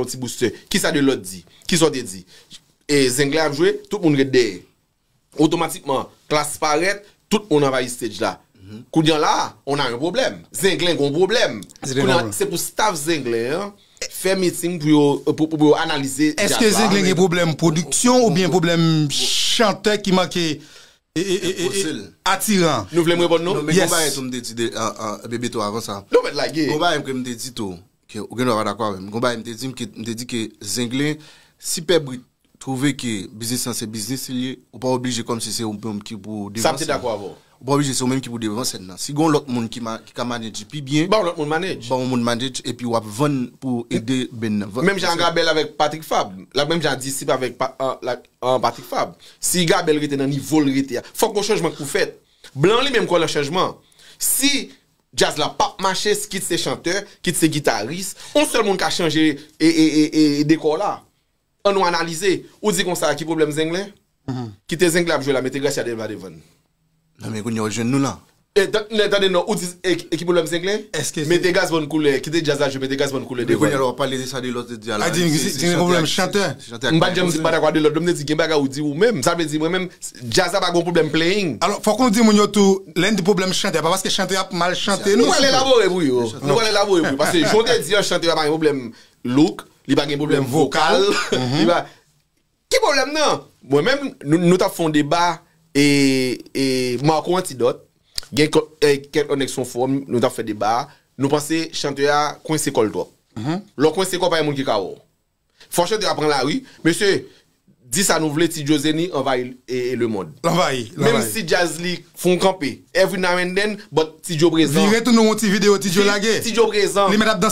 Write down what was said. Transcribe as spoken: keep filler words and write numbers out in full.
yon ti booster. Kisa Delòt di? Kisa w te di? E Zenglen ap jwe, tout moun ret dèyè. Otomatikman, Klass parèt, tout moun anvayi stage la. Kounye a la, on a yon pwoblèm. Zenglen gon pwoblèm. Kounye a, se pou staff Zenglen an fè meeting pou yo, pou, pou, pou yo analize djaz la. Èske Zenglen gen pwoblèm pwodiksyon oubyen pwoblèm chantè ki manke e, e, e, e, e, atiran? Nou vle m reponn nou? Non, men gon bagay tou m te di de, an, an, Bebeto avan sa. Nou mèt lage. Gon bagay ke m te di tou, ke ou gen dwa pa dakò avè m. Gon bagay m te di, m ke, m te di ke Zenglen, si Pè Brit twouve ke biznis lan se biznis li ye, ou pa oblije kòmsi se ou menm ki pou devan sèn nan. Sa m te dakò avè w. Ou pa oblije se ou menm ki pou devan sèn nan. Si gon lòt moun ki, ma, ki ka manage pi byen, ba yon lòt moun manage. Ba yon moun manage, epi w ap vann pou ede band nan. Menm jan Gabel avèk Patrick Fabre. La menm jan Disip avèk pa, an, la, an Patrick Fabre. Si Gabel rete nan nivo l rete a, fòk gon chanjman k pou fèt. Blan li menm kwè nan chanjman. Si djaz la p ap mache, kit se chantè, kit se gitaris, yon sèl moun ka chanje e, e, e, e dekò la. Ann nou analize. Ou di konsa, ki pwoblèm Zenglen? Kite Zenglen ap jwe la, mete Gracia Delva devan l. Non, men kounye a w jwenn nou la. E, tan-, men tande non, ou di, e, e ki pwoblèm Zenglen? Èske se mete Gazzman Couleur, kite djaz la jwe, mete Gazzman Couleur devan l. Men kounye a la, w ap pale de sa Delòt te di a la. A di, se, se, se gen pwoblèm chantè. M pa t janm di m pa dakò a Delòt, m te di gen bagay ou di ou menm. Sa vle di, mwen menm, djaz la pa gon pwoblèm playing. Alò, fòk nou di moun yo tou, lè n di pwoblèm chantè, pa paske chantè ap mal chante, nou pral elabore pou yo. Nou pral elabore pou yo. Paske jan w te di an, chantè a pa gen pwoblèm look, li pa gen pwoblèm vokal, li pa, ki pwoblèm nan? Mwen menm, nou, nou t ap fè yon deba, e, e Marco Antidot, gen kò-, e, kèk lòt nèg sou fowòm, nou t ap fè deba, nou panse chantè a kwense kò l twòp. Lè w kwense kò w, pa gen moun ki ka wè w. Fò chantè a pran lari, mesye, di sa nou vle, Ti Djo Zenny anvayi e, e lemonn. L anvayi, l anvayi. Menm si djaz li fè yon kanpe, every now and then, but Ti Djo prezan. Vire tounen yon ti videyo Ti Djo lage. Ti Djo prezan. Li mèt ap danse.